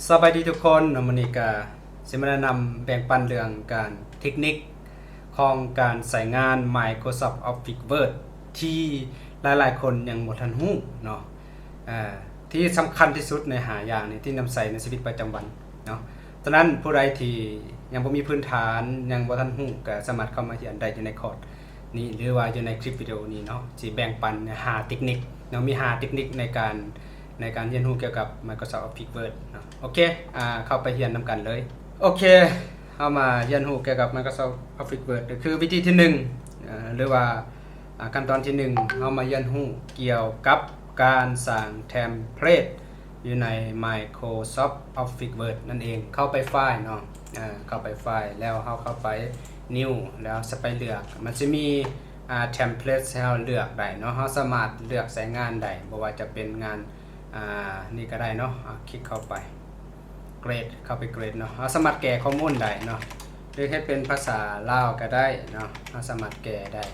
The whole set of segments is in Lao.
ສະບາຍດີທຸກຄົນເນາະ, ມື້ນີ້ກະຊິມາແນະນຳແບ່ງປັນເລື່ອງການເທັກນິກຂອງການໃຊ້ງານ Microsoft Office Word ທີ່ຫຼາຍໆຄົນຍັງບໍ່ທັນຮູ້ເນາະ, ເອີ ທີ່ສຳຄັນທີ່ສຸດໃນຫ້າຢ່າງນີ້ທີ່ນຳໃຊ້ໃນຊີວິດປະຈຳວັນເນາະ. ສະນັ້ນຜູ້ໃດທີ່ຍັງບໍ່ມີພື້ນຖານ, ຍັງບໍ່ທັນຮູ້, ກໍສາມາດເຂົ້າມາຮຽນໄດ້ຢູ່ໃນຄອດ ນີ້ ຫຼືວ່າຢູ່ໃນຄລິບວິດີໂອນີ້ເນາະ, ຊິແບ່ງປັນໃນຫ້າເຕັກນິກເນາະ, ມີຫ້າເຕັກນິກໃນການ ໃນການຮຽນຮູ້ກ່ຽວກັບ Microsoft Office Word ເນາະ. ໂອເຄ ອາ ເຂົ້າໄປຮຽນນຳກັນເລີຍ. ໂອເຄ ເຮົາມາຮຽນຮູ້ກ່ຽວກັບ Microsoft Office Word ກໍຄືວິທີທີໜຶ່ງ ອາ ຫຼືວ່າ ອາ ຂັ້ນຕອນທີໜຶ່ງ ເຮົາມາຮຽນຮູ້ກ່ຽວກັບການສ້າງເທັມເພລດ ຢູ່ໃນ Microsoft Office Word ນັ້ນເອງ. ເຂົ້າໄປໄຟລ໌ເນາະ, ເຂົ້າໄປໄຟລ໌ ແລ້ວເຮົາເຂົ້າໄປ New ແລ້ວເຮົາຈະໄປເລືອກ, ມັນຈະມີ ອາ ເທັມເພລດໃຫ້ເຮົາເລືອກໄດ້ເນາະ. ເຮົາສາມາດເລືອກໃຊ້ງານໄດ້, ບໍ່ວ່າຈະເປັນງານ ອາ ນີ້ກໍໄດ້ເນາະ. ອາ ຄລິກເຂົ້າໄປ Create ເຂົ້າໄປ Create ເນາະ. ເຮົາສາມາດແກ້ຂໍ້ມູນໄດ້ເນາະ, ຫຼືເຮັດເປັນພາສາລາວກໍໄດ້ເນາະ, ເຮົາສາມາດແກ້ໄດ້.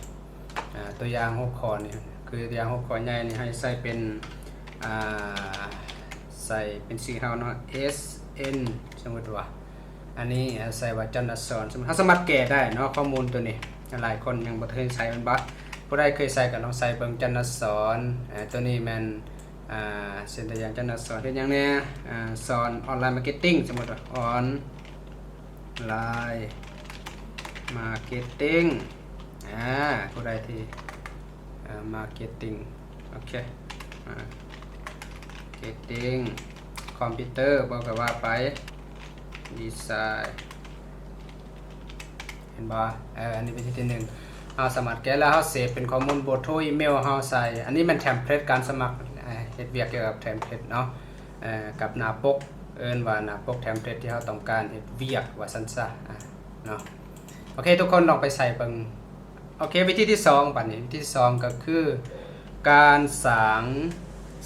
ອາ ຕົວຢ່າງຫົວຂໍ້ນີ້ ຄືຕົວຢ່າງຫົວຂໍ້ໃຫຍ່ນີ້ ໃຫ້ໃສ່ເປັນ ອາ ໃສ່ເປັນຊື່ເຮົາເນາະ S N ສົມມຸດວ່າ ອັນນີ້ໃສ່ວ່າ ຈັນອະສອນ ສົມມຸດ ເຮົາສາມາດແກ້ໄດ້ເນາະ ຂໍ້ມູນຕົວນີ້. ຫຼາຍຄົນຍັງບໍ່ເຄີຍໃຊ້ແມ່ນບໍ່? ຜູ້ໃດເຄີຍໃຊ້ກໍລອງໃສ່ເບິ່ງ ຈັນອະສອນ. ອາ ຕົວນີ້ແມ່ນ ອາ ເຊັ່ນຕົວຢ່າງ ຈັນອະສອນ ເຮັດຫຍັງແດ່? ອາ ສອນອອນລາຍມາເກັດຕິງ ສົມມຸດວ່າ ອອນລາຍມາເກັດຕິງ. ອາ ຜູ້ໃດທີ່ ອາ ມາເກັດຕິງ ໂອເຄ ມາເກັດຕິງ ຄອມພິວເຕີ ບໍ່ກໍວ່າໄປ ດີໄຊ ເຫັນບໍ່? ເອີ ອັນນີ້ວິທີທີໜຶ່ງ ເຮົາສາມາດແກ້ ແລ້ວເຮົາເຊຟເປັນຂໍ້ມູນ ເບີໂທ ອີເມວເຮົາໃສ່. ອັນນີ້ແມ່ນເທັມເພລດການສະໝັກ ເຮັດວຽກກ່ຽວກັບເທັມເພລດເນາະ, ກັບໜ້າປົກ ເອີ້ນວ່າໜ້າປົກເທັມເພລດທີ່ເຮົາຕ້ອງການເຮັດວຽກວ່າຊັ້ນຊະ ເນາະ. ໂອເຄ ທຸກຄົນລອງໄປໃສ່ເບິ່ງ. ໂອເຄ ວິທີທີສອງ ບາດນີ້ ວິທີທີສອງກໍຄືການສ້າງ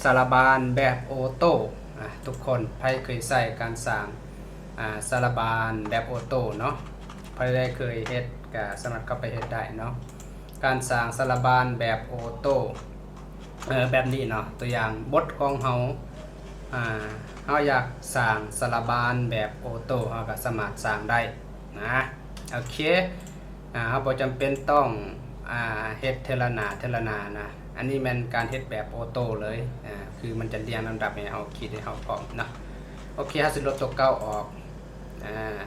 ສາລະບານແບບໂອໂຕ້. ອາ ທຸກຄົນໃຜເຄີຍໃຊ້ການສ້າງ ອາ ສາລະບານແບບໂອໂຕ້ເນາະ? ໃຜໃດເຄີຍເຮັດກໍສາມາດເຂົ້າໄປເຮັດໄດ້ເນາະ, ການສ້າງສາລະບານແບບໂອໂຕ້. ເອີ ແບບນີ້ເນາະ, ຕົວຢ່າງບົດຂອງເຮົາ ອາ ເຮົາຢາກສ້າງສາລະບານແບບໂອໂຕ້ ເຮົາກໍສາມາດສ້າງໄດ້ນະ. ໂອເຄ ອາ ເຮົາບໍ່ຈຳເປັນຕ້ອງ ອາ ເຮັດເທື່ອລະໜ້າ ເທື່ອລະໜ້ານະ. ອັນນີ້ແມ່ນການເຮັດແບບໂອໂຕ້ເລີຍ, ອາ ຄືມັນຈະລຽງລຳດັບໃຫ້ເຮົາ ຄິດໃຫ້ເຮົາພ້ອມເນາະ. ໂອເຄ ເຮົາຊິລົບຕົວເກົ່າອອກ ອາ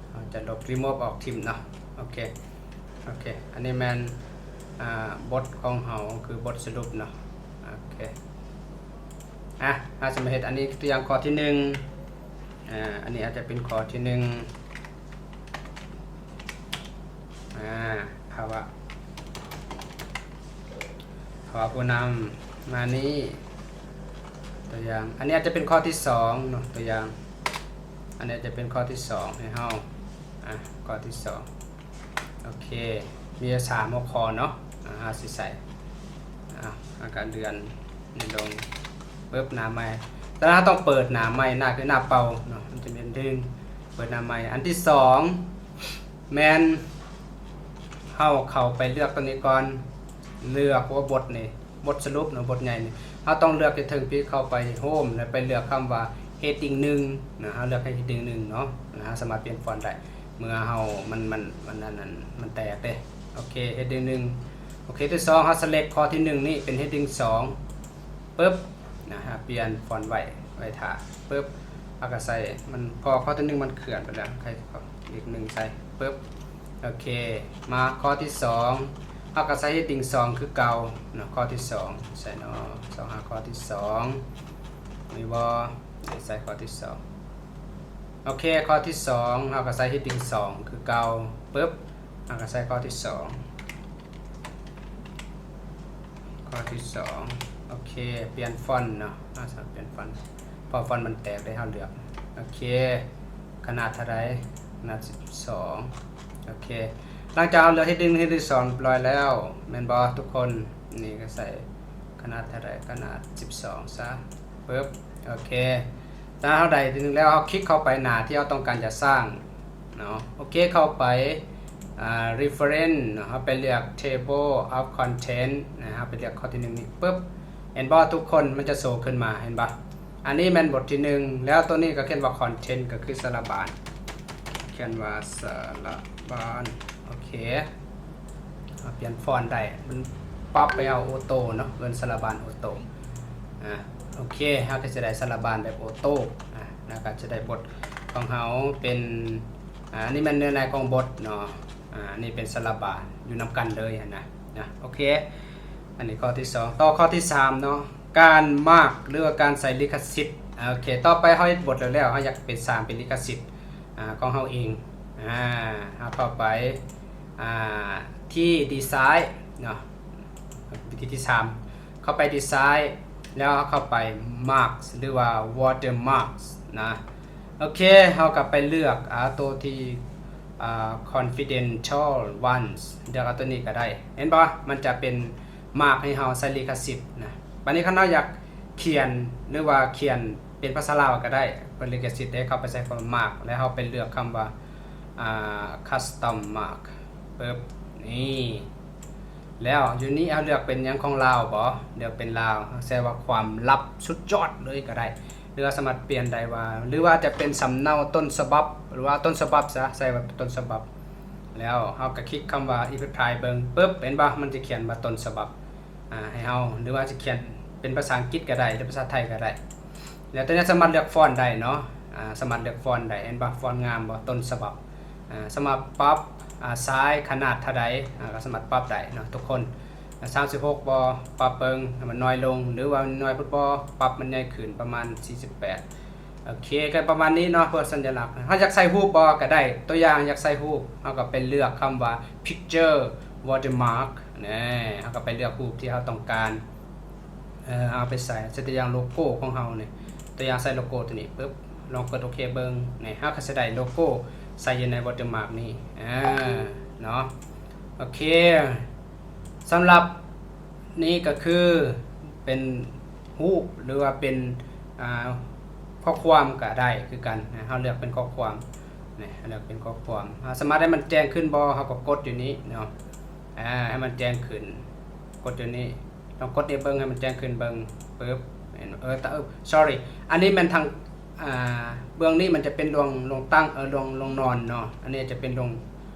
ເຮົາຈະລົບ remove ອອກ ຖິ້ມເນາະ. ໂອເຄ ໂອເຄ ອັນນີ້ແມ່ນ ອາ ບົດຂອງເຮົາ ຄືບົດສະຫຼຸບເນາະ. ໂອເຄ ອາ ເຮົາຈະມາເຮັດ ອັນນີ້ຕົວຢ່າງຂໍ້ທີໜຶ່ງ ອາ ອັນນີ້ອາດຈະເປັນຂໍ້ທີໜຶ່ງ ອາ ພາວະ ພາວະຜູ້ນຳມານີ້ ຕົວຢ່າງ ອັນນີ້ອາດຈະເປັນຂໍ້ທີສອງເນາະ, ຕົວຢ່າງ ອັນນີ້ອາດຈະເປັນຂໍ້ທີສອງໃຫ້ເຮົາ ອາ ຂໍ້ທີສອງ. ໂອເຄ ມີຢູ່ສາມຫົວຂໍ້ເນາະ, ອາ ເຮົາຊິໃສ່ ອາ ເຮົາກໍເລື່ອນນີ້ລົງ ປຶບ ໜ້າໃໝ່. ແຕ່ເຮົາຕ້ອງເປີດໜ້າໃໝ່, ໜ້າ ຄືໜ້າເປົ່າເນາະ, ມັນຈະເປັນໜຶ່ງ ເປີດໜ້າໃໝ່. ອັນທີສອງ ແມ່ນເຮົາເຂົ້າໄປເລືອກຕົວນີ້ກ່ອນ, ເລືອກຫົວບົດນີ້ ບົດສະຫຼຸບເນາະ, ບົດໃຫຍ່ນີ້ ເຮົາຕ້ອງເລືອກຢູ່ເທິງພີ້ ເຂົ້າໄປ Home ແລ້ວໄປເລືອກຄຳວ່າ Heading ໜຶ່ງນະ, ເຮົາເລືອກໃຫ້ Heading ໜຶ່ງເນາະ, ລະເຮົາສາມາດປ່ຽນຟອນໄດ້ ເມື່ອເຮົາ ມັນ ມັນ ມັນ ອັນນັ້ນ ມັນແຕກເດ້. ໂອເຄ Heading ໜຶ່ງ. ໂອເຄ ທີສອງ ເຮົາ select ຂໍ້ທີໜຶ່ງນີ້ເປັນ Heading ສອງ ປຶບ ນະ ເຮົາປ່ຽນຟອນໄວ້ ໄວ້ຖ້າ ປຶບ ເຮົາກໍໃສ່ມັນ ເພາະຂໍ້ທີໜຶ່ງມັນເຄື່ອນໄປແລ້ວ ໃສ່ເລກໜຶ່ງໃສ່ ປຶບ ໂອເຄ ມາຂໍ້ທີສອງ ເຮົາກໍໃສ່ heading ສອງຄືເກົ່າເນາະ, ຂໍ້ທີສອງໃສ່ເນາະ ສອງ ຫາຂໍ້ທີສອງ ມີບໍ່? ໃສ່ຂໍ້ທີສອງ ໂອເຄ ຂໍ້ທີສອງ ເຮົາກໍໃສ່ heading ສອງຄືເກົ່າ ປຶບ ເຮົາກໍໃສ່ຂໍ້ທີສອງ ຂໍ້ທີສອງ ໂອເຄ ປ່ຽນຟອນເນາະ ເຮົາສາມາດປ່ຽນຟອນ ເພາະຟອນມັນແຕກໄດ້ ເຮົາເລືອກ ໂອເຄ ຂະໜາດເທົ່າໃດ? ຂະໜາດສິບສອງ ໂອເຄ ຫຼັງຈາກເຮົາເລືອກ heading ເຮັດ heading ສອງ ຮຽບຮ້ອຍແລ້ວ ແມ່ນບໍ່ທຸກຄົນ? ນີ້ກໍໃສ່ຂະໜາດເທົ່າໃດ? ຂະໜາດສິບສອງຊະ ປຶບ ໂອເຄ ຖ້າເຮົາໄດ້ heading ແລ້ວ ເຮົາຄລິກເຂົ້າໄປໜ້າທີ່ເຮົາຕ້ອງການຈະສ້າງເນາະ ໂອເຄ ເຂົ້າໄປ ອ່າ reference ເນາະ ເຮົາໄປເລືອກ table of content ນະ ເຮົາໄປເລືອກຂໍ້ທີໜຶ່ງນີ້ ປຶບ ເຫັນບໍ່ທຸກຄົນ? ມັນຈະໂຊຂຶ້ນມາ ເຫັນບໍ່? ອັນນີ້ແມ່ນບົດທີໜຶ່ງ ແລ້ວໂຕນີ້ກໍຂຽນວ່າຄອນເທັນ ກໍຄືສາລະບານ ຂຽນວ່າສາລະບານ. ໂອເຄ ເຮົາປ່ຽນຟອນໄດ້ ມັນປັບໄປເອົາໂອໂຕ້ເນາະ ເອີ້ນສາລະບານໂອໂຕ້. ອາ ໂອເຄ ເຮົາກໍຈະໄດ້ສາລະບານແບບໂອໂຕ້ ອາ ແລ້ວກໍຈະໄດ້ບົດຂອງເຮົາເປັນ ອາ ອັນນີ້ແມ່ນເນື້ອໃນຂອງບົດເນາະ. ອາ ອັນນີ້ເປັນສາລະບານ ຢູ່ນຳກັນເລີຍຫັ້ນນະ ນະ. ໂອເຄ ອັນນີ້ຂໍ້ທີສອງ. ຕໍ່ຂໍ້ທີສາມເນາະ ການມາກ ຫຼືວ່າການໃສ່ລິຂະສິດ. ໂອເຄ ຕໍ່ໄປເຮົາເຮັດບົດແລ້ວ ເຮົາຢາກເປັນສ້າງເປັນລິຂະສິດ ອາ ຂອງເຮົາເອງ. ອາ ເຮົາເຂົ້າໄປ ອາ ທີ່ດີໄຊນ໌ເນາະ ວິທີທີສາມ ເຂົ້າໄປດີໄຊນ໌ ແລ້ວເຮົາເຂົ້າໄປມາກ ຫຼືວ່າວອເຕີມາກນະ. ໂອເຄ ເຮົາກໍໄປເລືອກ ອາ ໂຕທີ່ ອາ ຄອນຟີເດັນທຽລວັນ ເລືອກເອົາໂຕນີ້ກໍໄດ້ ເຫັນບໍ່? ມັນຈະເປັນມາກໃຫ້ເຮົາໃສ່ລິຂະສິດນະ. ບາດນີ້ຄັນເຮົາຢາກຂຽນ ຫຼືວ່າຂຽນເປັນພາສາລາວກໍໄດ້ ເປັນລິຂະສິດເດ້ ເຂົ້າໄປໃສ່ຄຳວ່າມາກ ແລ້ວເຮົາໄປເລືອກຄຳວ່າ ອາ ຄັສຕອມມາກ ປຶບ ນີ້ ແລ້ວຢູ່ນີ້ເຮົາເລືອກເປັນຫຍັງຂອງລາວບໍ? ເລືອກເປັນລາວ ເຮົາໃສ່ວ່າຄວາມລັບສຸດຍອດເລີຍກໍໄດ້ ຫຼືວ່າສາມາດປ່ຽນໄດ້ວ່າ ຫຼືວ່າຈະເປັນສຳເນົາຕົ້ນສະບັບ ຫຼືວ່າຕົ້ນສະບັບຊະ ໃສ່ວ່າຕົ້ນສະບັບ. ແລ້ວເຮົາກໍຄລິກຄຳວ່າ Apply ເບິ່ງ ປຶບ ເຫັນບໍ່? ມັນຈະຂຽນວ່າຕົ້ນສະບັບ ອາ ໃຫ້ເຮົາ ຫຼືວ່າຈະຂຽນເປັນພາສາອັງກິດກໍໄດ້ ຫຼືພາສາໄທກໍໄດ້. ແລ້ວໂຕນີ້ສາມາດເລືອກຟອນໄດ້ເນາະ ອາ ສາມາດເລືອກຟອນໄດ້ ເຫັນບໍ່? ຟອນງາມບໍ່? ຕົ້ນສະບັບ. ອາ ສາມາດປັບ ອາ ສາຍຂະໜາດເທົ່າໃດ ອາ ກໍສາມາດປັບໄດ້ເນາະທຸກຄົນ. ອາ ສາມສິບຫົກບໍ? ປັບເບິ່ງໃຫ້ມັນນ້ອຍລົງ ຫຼືວ່າມັນນ້ອຍໂພດບໍ? ປັບມັນໃຫຍ່ຂຶ້ນປະມານສີ່ສິບແປດ. ໂອເຄ ກໍປະມານນີ້ເນາະ ເພື່ອສັນຍະລັກ. ເຮົາຢາກໃສ່ຮູບບໍ? ກໍໄດ້ ຕົວຢ່າງຢາກໃສ່ຮູບ ເຮົາກໍໄປເລືອກຄຳວ່າ Picture Watermark ແນ່ ເຮົາກໍໄປເລືອກຮູບທີ່ເຮົາຕ້ອງການ. ເອີ ເອົາໄປໃສ່ ໃສ່ຕົວຢ່າງໂລໂກ້ຂອງເຮົານີ້ ຕົວຢ່າງໃສ່ໂລໂກ້ຕົວນີ້ ປຶບ ລອງກົດໂອເຄເບິ່ງ ນີ້ ເຮົາກໍຊິໄດ້ໂລໂກ້ໃສ່ຢູ່ໃນວອເຕີມາກນີ້ ເອີ ເນາະ. ໂອເຄ ສຳລັບນີ້ກໍຄືເປັນຮູບ ຫຼືວ່າເປັນ ອາ ຂໍ້ຄວາມກໍໄດ້ຄືກັນນະ ເຮົາເລືອກເປັນຂໍ້ຄວາມ ນີ້ ເຮົາເລືອກເປັນຂໍ້ຄວາມ ເຮົາສາມາດໃຫ້ມັນແຈ້ງຂຶ້ນບໍ່? ເຮົາກໍກົດຢູ່ນີ້ເນາະ ອາ ໃຫ້ມັນແຈ້ງຂຶ້ນ ກົດຢູ່ນີ້ ລອງກົດໃຫ້ເບິ່ງ ໃຫ້ມັນແຈ້ງຂຶ້ນເບິ່ງ ປຶບ ເຫັນ ເອີ ຕະ ເອີ sorry ອັນນີ້ແມ່ນທາງ ອ່າ ເບື້ອງນີ້ມັນຈະເປັນລວງ ລວງຕັ້ງ ເອີ ລວງ ລວງນອນເນາະ ອັນນີ້ຈະເປັນລວງ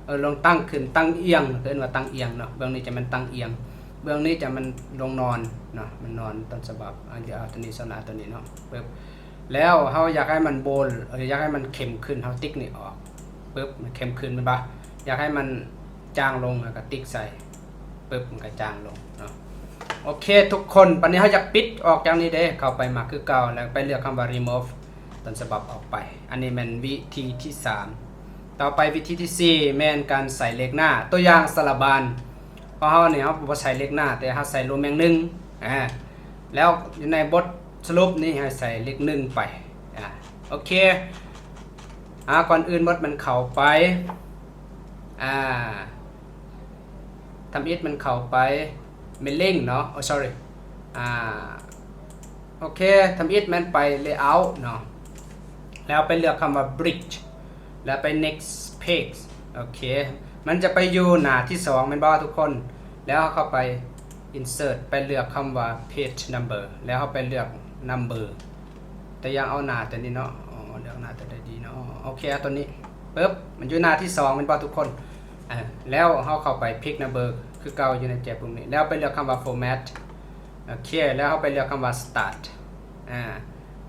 ເອີ ລວງຕັ້ງຂຶ້ນ ຕັ້ງອຽງ ເອີ້ນວ່າຕັ້ງອຽງເນາະ ເບື້ອງນີ້ຈະແມ່ນຕັ້ງອຽງ ເບື້ອງນີ້ຈະແມ່ນລວງນອນເນາະ ມັນນອນຕົ້ນສະບັບ. ອາ ດຽວເອົາຕົວນີ້ ສຳລັບຕົວນີ້ເນາະ ປຶບ ແລ້ວເຮົາຢາກໃຫ້ມັນໂບລ ເອີ ຢາກໃຫ້ມັນເຂັ້ມຂຶ້ນ ເຮົາຕິກນີ້ອອກ ປຶບ ມັນເຂັ້ມຂຶ້ນແມ່ນບໍ່? ຢາກໃຫ້ມັນຈາງລົງ ເຮົາກໍຕິກໃສ່ ປຶບ ມັນກໍຈາງລົງເນາະ. ໂອເຄທຸກຄົນ ບາດນີ້ເຮົາຢາກປິດອອກຈາກນີ້ເດ້ ເຂົ້າໄປມາກຄືເກົ່າ ແລ້ວໄປເລືອກຄຳວ່າ remove ຕົ້ນສະບັບອອກໄປ. ອັນນີ້ແມ່ນວິທີທີສາມ. ຕໍ່ໄປວິທີທີສີ່ ແມ່ນການໃສ່ເລກໜ້າ ຕົວຢ່າງສາລະບານ ຂອງເຮົານີ້ ເຮົາບໍ່ໃສ່ເລກໜ້າ ແຕ່ເຮົາໃສ່ໂຣແມງໜຶ່ງ ອາ ແລ້ວຢູ່ໃນບົດສະຫຼຸບນີ້ໃຫ້ໃສ່ເລກໜຶ່ງໄປ ອາ ໂອເຄ ອາ ກ່ອນອື່ນໝົດມັນເຂົ້າໄປ ອາ ທຳອິດມັນເຂົ້າໄປ mailing ເນາະ ໂອ sorry ອາ ໂອເຄ ທຳອິດແມ່ນໄປ layout ເນາະ ແລ້ວໄປເລືອກຄຳວ່າ bridge ແລ້ວໄປ next page ໂອເຄ ມັນຈະໄປຢູ່ໜ້າທີສອງແມ່ນບໍ່ທຸກຄົນ? ແລ້ວເຮົາເຂົ້າໄປ insert ໄປເລືອກຄຳວ່າ page number ແລ້ວເຮົາໄປເລືອກ number ຕົວຢ່າງເອົາໜ້າຕົວນີ້ເນາະ ເລືອກໜ້າຕົວໃດດີເນາະ ໂອເຄ ເອົາຕົວນີ້ ປຶບ ມັນຢູ່ໜ້າທີສອງແມ່ນບໍ່ທຸກຄົນ? ອາ ແລ້ວເຮົາເຂົ້າໄປ pick number ຄືເກົ່າຢູ່ໃນແຈປຸ່ມນີ້ ແລ້ວໄປເລືອກຄຳວ່າ format ໂອເຄ ແລ້ວເຮົາໄປເລືອກຄຳວ່າ start ອາ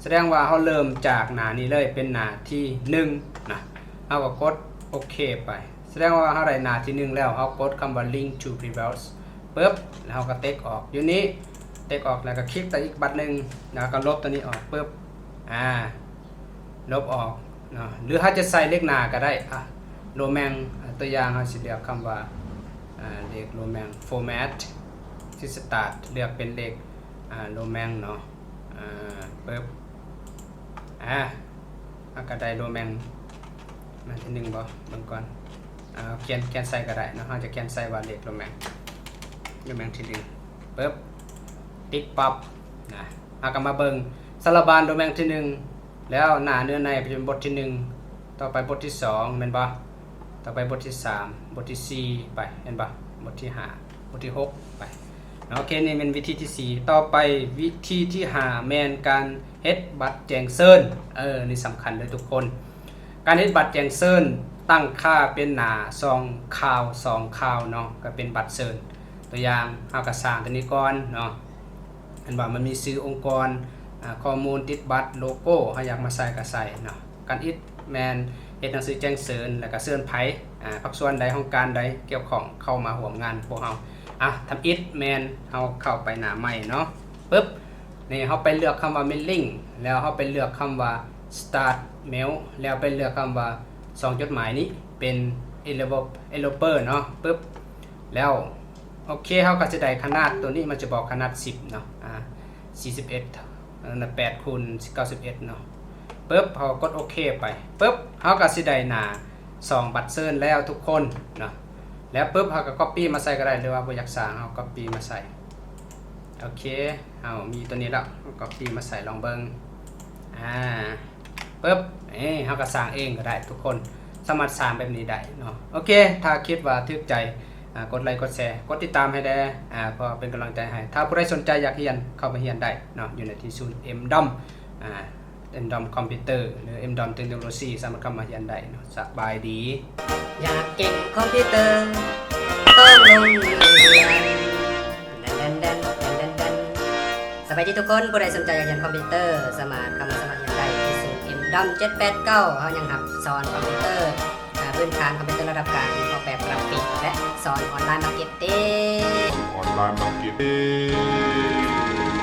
ສະແດງວ່າເຮົາເລີ່ມຈາກໜ້ານີ້ເລີຍ ເປັນໜ້າທີໜຶ່ງນະ ເຮົາກໍກົດໂອເຄໄປ ສະແດງວ່າເຮົາໄດ້ໜ້າທີໜຶ່ງແລ້ວ ເຮົາກົດຄຳວ່າ link to previous ປຶບ ແລ້ວເຮົາກໍເຕັກອອກ ຢູ່ນີ້ເຕັກອອກ ແລ້ວກໍຄລິກໄປອີກບັດໜຶ່ງ ແລ້ວກໍລົບຕົວນີ້ອອກ ປຶບ ອາ ລົບອອກເນາະ ຫຼືເຮົາຈະໃສ່ເລກໜ້າກໍໄດ້ ອາ ໂຣແມງ ອາ ຕົວຢ່າງເຮົາຊິເລືອກຄຳວ່າ ອາ ເລກໂຣແມງ format ທີ່ start ເລືອກເປັນເລກ ອາ ໂຣແມງເນາະ ອາ ປຶບ ອາ ເຮົາກໍໄດ້ໂຣແມງ ແມ່ນທີໜຶ່ງບໍ່? ເບິ່ງກ່ອນ ອາ ຂຽນ ຂຽນໃສ່ກໍໄດ້ເນາະ ເຮົາຈະຂຽນໃສ່ວ່າເລກໂຣແມງ ໂຣແມງທີໜຶ່ງ ປຶບ ຕິດປັບນະ ເຮົາກໍມາເບິ່ງສາລະບານໂຣແມງທີໜຶ່ງ ແລ້ວໜ້າເນື້ອໃນເປັນບົດທີໜຶ່ງ ຕໍ່ໄປບົດທີສອງແມ່ນບໍ່? ຕໍ່ໄປບົດທີສາມ ບົດທີສີ່ໄປ ເຫັນບໍ່? ບົດທີຫ້າ ບົດທີຫົກໄປ ໂອເຄ ນີ້ແມ່ນວິທີທີສີ່. ຕໍ່ໄປວິທີທີຫ້າ ແມ່ນການເຮັດບັດແຈ້ງເຊີນ. ເອີ ນີ້ສຳຄັນເດີທຸກຄົນ. ການເຮັດບັດແຈ້ງເຊີນ ຕັ້ງຄ່າເປັນໜ້າຊ່ອງຂ່າວ ຊ່ອງຂ່າວເນາະ ກໍເປັນບັດເຊີນ. ຕົວຢ່າງ ເຮົາກໍສ້າງຕົວນີ້ກ່ອນເນາະ. ອັນວ່າມັນມີຊື່ອົງກອນ, ອາ, ຂໍ້ມູນຕິດບັດ, ໂລໂກ້ ເຮົາຢາກມາໃສ່ກໍໃສ່ເນາະ. ການອິດແມ່ນເຮັດໜັງສືແຈ້ງເຊີນ ແລ້ວກໍເຊີນໃຜ, ອາ, ພາກສ່ວນໃດ, ຫ້ອງການໃດກ່ຽວຂ້ອງເຂົ້າມາຮ່ວມງານພວກເຮົາ. ອາ, ທຳອິດແມ່ນເຮົາເຂົ້າໄປໜ້າໃໝ່ເນາະ. ປຶບ ນີ້ເຮົາໄປເລືອກຄຳວ່າ mailing ແລ້ວເຮົາໄປເລືອກຄຳວ່າ start mail ແລ້ວໄປເລືອກຄຳວ່າ ຊ່ອງຈົດໝາຍນີ້ເປັນ envelope envelope ເນາະ. ປຶບ ແລ້ວ ໂອເຄ ເຮົາກໍຈະໄດ້ຂະໜາດ ຕົວນີ້ມັນຈະບອກຂະໜາດສິບເນາະ ອາ ສີ່ສິບເອັດ ອັນນັ້ນແປດຄູນເກົ້າສິບເອັດເນາະ. ປຶບ ເຮົາກໍກົດໂອເຄໄປ. ປຶບ ເຮົາກໍຊິໄດ້ໜ້າຊ່ອງບັດເຊີນແລ້ວທຸກຄົນເນາະ. ແລ້ວປຶບ ເຮົາກໍ copy ມາໃສ່ກໍໄດ້ ຫຼືວ່າບໍ່ຢາກສ້າງ ເຮົາ copy ມາໃສ່. ໂອເຄ ເຮົາມີຕົວນີ້ແລ້ວ copy ມາໃສ່ລອງເບິ່ງ. ອາ ປຶບ ເອີ ເຮົາກໍສ້າງເອງກໍໄດ້ທຸກຄົນ ສາມາດສ້າງແບບນີ້ໄດ້ເນາະ. ໂອເຄ ຖ້າຄິດວ່າຖືກໃຈ ອາ ກົດໄລ ກົດແຊ ກົດຕິດຕາມໃຫ້ແດ່ ອາ ເພື່ອເປັນກຳລັງໃຈໃຫ້. ຖ້າຜູ້ໃດສົນໃຈຢາກຮຽນ ເຂົ້າໄປຮຽນໄດ້ເນາະ ຢູ່ໃນທີ່ສູນ M-DOM ອາ M-DOM Computer ຫຼື M-DOM Technology ສາມາດເຂົ້າມາຮຽນໄດ້ເນາະ. ສະບາຍດີ. ຢາກເກັ່ງຄອມພິວເຕີ ຕ້ອງລົງມືຮຽນ ແດນໆ ສະບາຍດີທຸກຄົນ ຜູ້ໃດສົນໃຈຢາກຮຽນຄອມພິວເຕີ ສາມາດເຂົ້າມາສະໝັກຮຽນໄດ້ທີ່ສູນ M-DOM ເຈັດແປດເກົ້າ. ເຮົາຍັງຮັບສອນຄອມພິວເຕີ ອາ ພື້ນຖານຄອມພິວເຕີລະດັບກາງ, ອອກແບບກຣາຟິກ ແລະ ສອນອອນລາຍມາເກັດຕິງ. ອອນລາຍມາເກັດຕິງ.